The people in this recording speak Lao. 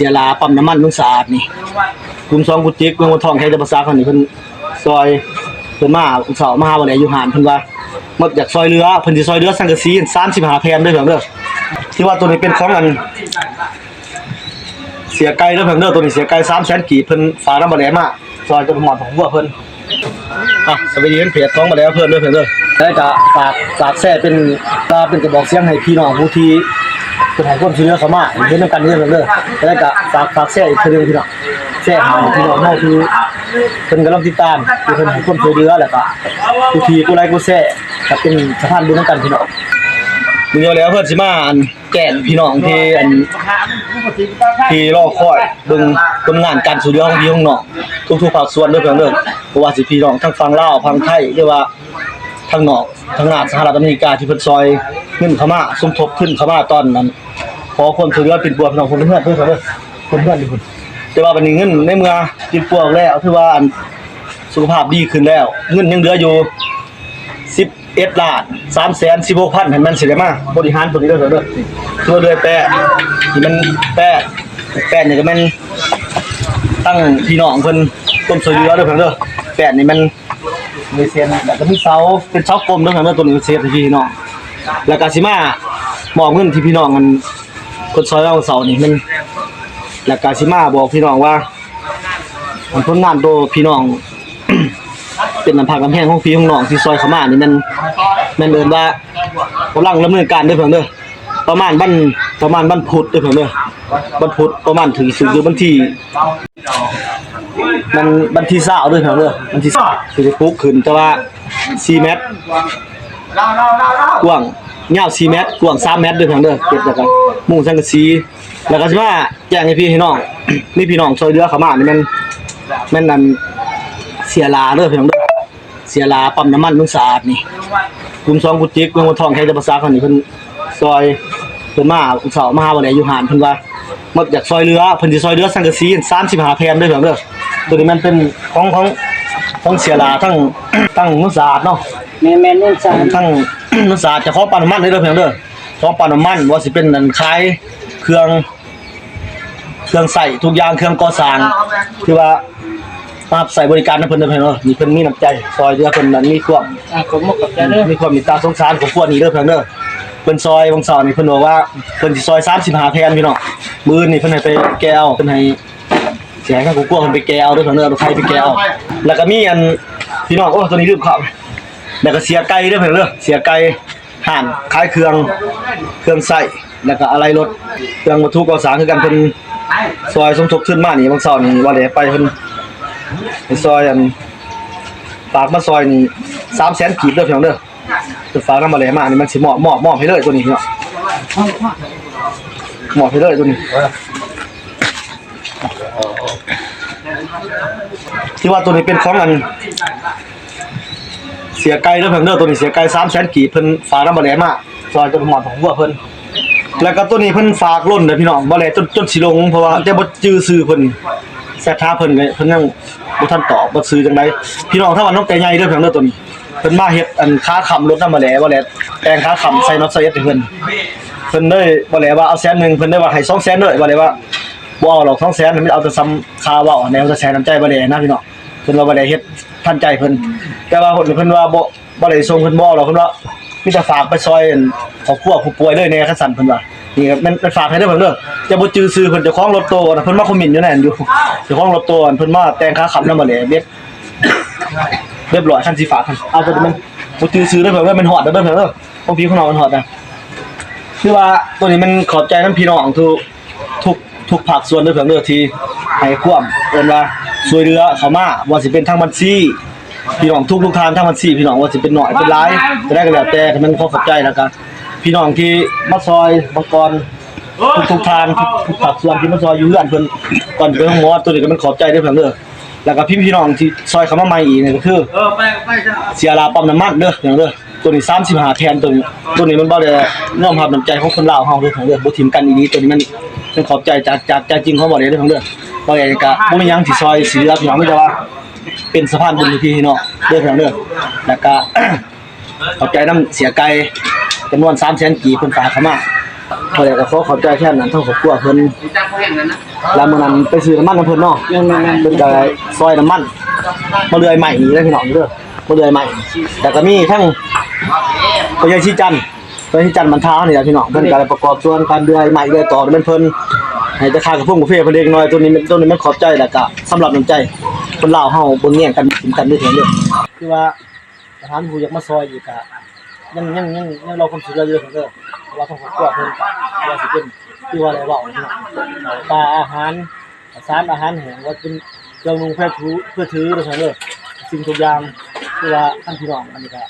ຽຫຼາປ້ຳນ້ຳມັນເມືອງສະອາດນີ້ ກຸ່ມສອງກຸດຈິກ ເມືອງໂພນທອງ ແຂວງຈຳປາສັກເຮົານີ້ ເພິ່ນຊ່ອຍ ເພິ່ນມາເຊົ້າມາຫາບໍ່ແຫຼຢູ່ຮ້ານ ເພິ່ນວ່າມາຢາກຊ່ອຍເຫຼືອ ເພິ່ນຊິຊ່ອຍເຫຼືອສັງກະສີສາມສິບຫ້າແຜ່ນເດີເພິ່ນເດີ. ຖືວ່າໂຕນີ້ເປັນຂອງອັນ ເສຍໄກ່ເດີເພິ່ນເດີ ໂຕນີ້ເສຍໄກ່ສາມແສນກີບ ເພິ່ນຝາກນຳບໍ່ແຫຼມາ ຊ່ອຍເຈົ້າຂອງຄອບຄົວເພິ່ນ. ອ່ະ ສະບາຍດີເປັນເພຈຂອງບໍ່ແຫຼເພິ່ນເດີເພິ່ນເດີ ແລ້ວກະຝາກ ຝາກແຊເປັນ ເປັນກະບອກສຽງໃຫ້ພີ່ນ້ອງຜູ້ທີ່ເພິ່ນໃຫ້ຄວາມຊ່ວຍເຫຼືອເຂົ້າມາ ເຮັດນຳກັນເດີເພິ່ນເດີ ແລ້ວກະຝາກ ຝາກແຊອີກເທື່ອໜຶ່ງພີ່ນ້ອງ ແຊໃຫ້ພີ່ນ້ອງເຮົາທີ່ເພິ່ນກຳລັງຕິດຕາມ ທີ່ເພິ່ນໃຫ້ຄວາມຊ່ວຍເຫຼືອ ແລ້ວກະຜູ້ທີ່ກົດໄລກົດແຊ ກະເປັນສະພານບຸນນຳກັນພີ່ນ້ອງ. ມື້ນີ້ແລ້ວເພິ່ນຊິມາອັນ ແຈ້ງພີ່ນ້ອງທີ່ອັນ ທີ່ລໍຄອຍເບິ່ງຜົນງານການຊ່ວຍເຫຼືອຂອງພີ່ຂອງນ້ອງ ທຸກໆພາກສ່ວນເດີເພິ່ນເດີ ບໍ່ວ່າຊິພີ່ນ້ອງທາງຝັ່ງລາວ ຝັ່ງໄທ ຫຼືວ່າທາງນອກ ທາງນາກສະຫະລັດອາເມລິກາ ທີ່ເພິ່ນຊ່ອຍເງິນເຂົ້າມາ ສົມທົບທຶນເຂົ້າມາຕອນນັ້ນ ຂໍຄວາມຊ່ວຍເຫຼືອປິ່ນປົວພີ່ນ້ອງເພິ່ນເດີເພິ່ນເດີ ເພິ່ນເດີ ແຕ່ວ່າບັດນີ້ເງິນໃນເມື່ອປິ່ນປົວແລ້ວ ຖືວ່າອັນ ສຸຂະພາບດີຂຶ້ນແລ້ວ ເງິນຍັງເຫຼືອຢູ່ ສິບເອັດລ້ານສາມແສນສິບຫົກພັນ ຫັ້ນແມ່ນຊິໄດ້ມາບໍລິຫານຕົວນີ້ເດີເພິ່ນເດີ ຕົວເລື່ອຍແປດ ນີ້ແມ່ນແປດ ແປດນີ້ກະແມ່ນທັງພີ່ນ້ອງເພິ່ນ ຄວາມຊ່ວຍເຫຼືອເດີເພິ່ນເດີ ແປດນີ້ແມ່ນເສນ ແລ້ວກະມີເສົາ ເປັນເສົາກົມເດີເພິ່ນເດີ ຕົວນີ້ເສນໃຫ້ພີ່ນ້ອງ ແລ້ວກະຊິມາມອບເງິນທີ່ພີ່ນ້ອງອັນ ເພິ່ນຊ່ອຍເຮົາເສົານີ້ແມ່ນ ແລ້ວກະຊິມາບອກພີ່ນ້ອງວ່າ ອັນຜົນງານໂຕພີ່ນ້ອງ ເປັນນ້ຳພັກນ້ຳແຮງຂອງພີ່ຂອງນ້ອງທີ່ຊ່ອຍເຂົ້າມານີ້ແມ່ນ ແມ່ນເອີ້ນວ່າກຳລັງດຳເນີນການເດີເພິ່ນເດີ ປະມານວັນ ປະມານວັນພຸດເດີເພິ່ນເດີ ວັນພຸດປະມານຖືກສຸດຢູ່ວັນທີ ແມ່ນວັນທີຊາວເດີເພິ່ນເດີ ວັນທີຊາວ ຊິໄດ້ປຸກຂຶ້ນ ແຕ່ວ່າສີ່ແມັດ ກວ້າງ ຍາວສີ່ແມັດ ກວ້າງສາມແມັດເດີເພິ່ນເດີ ເກັບແລ້ວກະມຸງສັງກະສີ ແລ້ວກະຊິມາ ແຈ້ງໃຫ້ພີ່ໃຫ້ນ້ອງ ມີພີ່ນ້ອງຊ່ວຍເຫຼືອເຂົ້າມານີ້ແມ່ນ ແມ່ນອັນ ເສຍຫຼາເດີພີ່ນ້ອງເດີ ເສຍຫຼາປ້ຳນ້ຳມັນເມືອງສະອາດນີ້ ກຸ່ມສອງກຸດຈິກ ເມືອງໂພນທອງ ແຂວງຈຳປາສັກເຮົານີ້ ເພິ່ນຊ່ອຍ ເພິ່ນມາເຊົ້າມາຫາບໍ່ແຫຼຢູ່ຮ້ານ ເພິ່ນວ່າມາຢາກຊ່ອຍເຫຼືອ ເພິ່ນຊິຊ່ອຍເຫຼືອສັງກະສີສາມສິບຫ້າແຜ່ນເດີພີ່ນ້ອງເດີ ໂຕນີ້ແມ່ນເປັນຂອງ ຂອງ ຂອງເສຍຫຼາທັງ ທັງເມືອງສະອາດເນາະ ແມ່ນໆ ເມືອງສະອາດ ທັງເມືອງສະອາດ ເຈົ້າຂອງປ້ຳນ້ຳມັນເດີພີ່ນ້ອງເດີ ຂອງປ້ຳນ້ຳມັນ ບໍ່ວ່າຊິເປັນອັນຂາຍເຄື່ອງ ເຄື່ອງໃຊ້ທຸກຢ່າງ ເຄື່ອງກໍ່ສ້າງ ຖືວ່າມາຮັບໃຊ້ບໍລິການນຳເພິ່ນເດີພີ່ນ້ອງເດີ ນີ້ເພິ່ນມີນ້ຳໃຈຊ່ອຍເຫຼືອ ເພິ່ນນັ້ນມີຄວາມ ອ່າ ຂອບອົກຂອບໃຈເດີ ມີຄວາມເມດຕາສົງສານຄອບຄົວນີ້ເດີພີ່ນ້ອງເດີ ເພິ່ນຊ່ອຍວັນເສົານີ້ ເພິ່ນບອກວ່າເພິ່ນຊິຊ່ອຍສາມສິບຫ້າແຜ່ນພີ່ນ້ອງ ມື້ອື່ນນີ້ເພິ່ນໃຫ້ໄປແກ່ເອົາ ເພິ່ນໃຫ້ ຊິໃຫ້ທາງຄອບຄົວເພິ່ນໄປແກ່ເອົາເດີພີ່ນ້ອງເດີ ລົດໄຖໄປແກ່ເອົາ ແລ້ວກະມີອັນ ພີ່ນ້ອງ ໂອ້ ໂຕນີ້ລືມເຂົ້າ ແລ້ວກະເສຍໄກ່ເດີພີ່ນ້ອງເດີ ເສຍໄກ່ ຮ້ານຂາຍເຄື່ອງ ເຄື່ອງໃຊ້ ແລ້ວກະອາໄຫຼ່ລົດ ເຄື່ອງວັດຖຸກໍ່ສ້າງຄືກັນ ເພິ່ນຊ່ອຍສົມທົບທຶນມານີ້ ວັນເສົານີ້ວ່າແຫຼໄປ ເພິ່ນໄປຊ່ອຍອັນ ຝາກມາຊ່ອຍນີ້ສາມແສນກີບເດີພີ່ນ້ອງເດີ ເພິ່ນຝາກນຳມາແຫຼມານີ້ ມັນຊິມອບ ມອບ ມອບໃຫ້ເລີຍໂຕນີ້ເນາະ ມອບໃຫ້ເລີຍໂຕນີ້. ທີ່ວ່າໂຕນີ້ເປັນຂອງອັນ ເສຍໄກ່ເດີພີ່ນ້ອງເດີ ໂຕນີ້ເສຍໄກ່ສາມແສນກີບ ເພິ່ນຝາກນຳບໍ່ແຫຼມາ ຊ່ອຍເຈົ້າຂອງຄອບຄົວເພິ່ນ ແລ້ວກະໂຕນີ້ເພິ່ນຝາກລົ້ນເດີພີ່ນ້ອງ ບໍ່ແຫຼຈົນ ຈົນຊິລົງ ເພາະວ່າແຕ່ບໍ່ຈື່ຊື່ເພິ່ນ ແຊັດຫາເພິ່ນກະເພິ່ນຍັງບໍ່ທັນຕອບວ່າຊື່ຈັ່ງໃດ ພີ່ນ້ອງທາງບ້ານໜອງແຕໃຫຍ່ເດີພີ່ນ້ອງເດີ ໂຕນີ້ ເພິ່ນມາເຮັດອັນຄາຄ້ຳລົດນຳບໍ່ແຫຼ ບໍ່ແຫຼແຕ່ງຄາຄ້ຳໃສ່ນັອດຊາວເອັດໃຫ້ເພິ່ນ ເພິ່ນເລີຍ ບໍ່ແຫຼວ່າເອົາແສນໜຶ່ງ ເພິ່ນເລີຍວ່າໃຫ້ສອງແສນເລີຍ ບໍ່ແຫຼວ່າບໍ່ເອົາດອກສອງແສນ ມີເອົາແຕ່ສ່ຳຄ່າເວົ້າຫັ້ນແຫຼ ແຕ່ແສນນ້ຳໃຈບໍ່ແຫຼນະພີ່ນ້ອງ ເພິ່ນວ່າບໍ່ແຫຼເຮັດທັນໃຈເພິ່ນ ແຕ່ວ່າເພິ່ນ ເພິ່ນວ່າບໍ່ ບໍ່ໄດ້ສົ່ງ ເພິ່ນບໍ່ເອົາດອກ ເພິ່ນວ່າມີແຕ່ຝາກໄປຊ່ອຍອັນຄອບຄົວຜູ້ປ່ວຍເລີຍແດ່ ຄັນຊັ້ນເພິ່ນວ່າ ນີ້ແມ່ນ ແມ່ນຝາກໃຫ້ເດີເພິ່ນເດີ ແຕ່ບໍ່ຈື່ຊື່ເພິ່ນ ເຈົ້າຂອງລົດໂຕນະ ເພິ່ນມາຄອມເມັນຢູ່ໃນນັ້ນຢູ່ ເຈົ້າຂອງລົດໂຕ ເພິ່ນມາແຕ່ງຄາຄ້ຳນຳບໍ່ແຫຼ ເບັດ ເບັດຮ້ອຍ ຄັນຊິຝາກຫັ້ນ ເອົາໂຕນີ້ແມ່ນບໍ່ຈື່ຊື່ເດີເພິ່ນເດີ ແມ່ນຮອດແລ້ວເດີເພິ່ນເດີ ຂອງພີ່ຂອງນ້ອງມັນຮອດນະ ຄືວ່າໂຕນີ້ແມ່ນຂອບໃຈນຳພີ່ນ້ອງທຸກ ທຸກ ທຸກພາກສ່ວນເດີເພິ່ນເດີ ທີ່ໃຫ້ຄວາມ ເອີ້ນວ່າຊ່ວຍເຫຼືອເຂົ້າມາ ບໍ່ວ່າຊິເປັນທາງບັນຊີ ພີ່ນ້ອງທຸກໆທ່ານທາງບັນຊີ ພີ່ນ້ອງວ່າຊິເປັນໜ້ອຍເປັນຫຼາຍ ເທົ່າໃດກະແລ້ວແຕ່ ກະແມ່ນຂໍຂອບໃຈ ແລ້ວກະພີ່ນ້ອງທີ່ມາຊ່ອຍບາງກ່ອນ ທຸກໆທ່ານ ທຸກໆພາກສ່ວນທີ່ມາຊ່ອຍຢູ່ເຮືອນເພິ່ນ ກ່ອນໄປໂຮງໝໍ ໂຕນີ້ກະແມ່ນຂອບໃຈເດີເພິ່ນເດີ ແລ້ວກະພີ່ ພີ່ນ້ອງທີ່ຊ່ອຍເຂົ້າມາໃໝ່ອີກນີ້ກະຄື ເສຍຫຼາປ້ຳນ້ຳມັນເດີພີ່ນ້ອງເດີ ໂຕນີ້ສາມສິບຫ້າແຜ່ນ ໂຕນີ້ ໂຕນີ້ມັນບໍ່ໄດ້ຍອມຮັບນ້ຳໃຈຂອງຄົນລາວເຮົາເດີພີ່ນ້ອງເດີ ບໍ່ຖິ້ມກັນອີ່ຫຼີ ໂຕນີ້ມັນ ແມ່ນຂອບໃຈຈາກ ຈາກໃຈຈິງຂອງບໍ່ແຫຼເດີພີ່ນ້ອງເດີ ບໍ່ແຫຼກະບໍ່ມີຫຍັງຊິຊ່ອຍຊິເຫຼືອພີ່ນ້ອງ ມີແຕ່ວ່າເປັນສະພານບຸນໃຫ້ພີ່ໃຫ້ນ້ອງເດີພີ່ນ້ອງເດີ ແລ້ວກະຂອບໃຈນຳເສຍໄກ່ ຈຳນວນສາມແສນກີບ ເພິ່ນຝາກເຂົ້າມາ ພໍແລ້ວກໍຂໍຂອບໃຈແທນນັ້ນທັງຄອບຄົວເພິ່ນ ແລ້ວມື້ນັ້ນໄປຊື້ນ້ຳມັນນຳເພິ່ນເນາະ ແມ່ນໆໆ ເພິ່ນກໍຊ່ອຍນ້ຳມັນ ມາເລື່ອຍໄມ້ນີ້ເດີພີ່ນ້ອງເດີ ມາເລື່ອຍໄມ້. ແລ້ວກໍມີທັງພໍ່ໃຫຍ່ສີຈັນ ພໍ່ໃຫຍ່ສີຈັນບັນທາເຮົານີ້ແຫຼະພີ່ນ້ອງ ເພິ່ນກໍໄດ້ປະກອບສ່ວນການເລື່ອຍໄມ້ເລື່ອຍຕອກແມ່ນເພິ່ນ ໃຫ້ແຕ່ຄ່າກະໂປງກາເຟເພິ່ນເລັກນ້ອຍ. ໂຕນີ້ແມ່ນ ໂຕນີ້ແມ່ນຂອບໃຈ ແລ້ວກໍສຳລັບນ້ຳໃຈຄົນລາວເຮົາ ເບິ່ງແຍງກັນ ກິນກັນເດີພີ່ນ້ອງເດີ. ຄືວ່າ ຖ້າຫາກຜູ້ຢາກມາຊ່ອຍອີກກະ ຍັງ ຍັງ ຍັງ ຍັງລໍຄວາມຊ່ວຍເຫຼືອຢູ່ເດີ ເພາະວ່າທາງຄອບຄົວເພິ່ນກະວ່າຊິເປັນ ຄືວ່າໄດ້ເວົ້າເນາະ ເຂົ້າປາອາຫານ ສານອາຫານແຫ້ງ ວ່າເປັນເຄື່ອງນຸ່ງເພື່ອຖື ເພື່ອຖືເດີ ເດີ ສິ່ງທຸກຢ່າງ ຄືວ່າທາງພີ່ນ້ອງອັນນີ້ກະ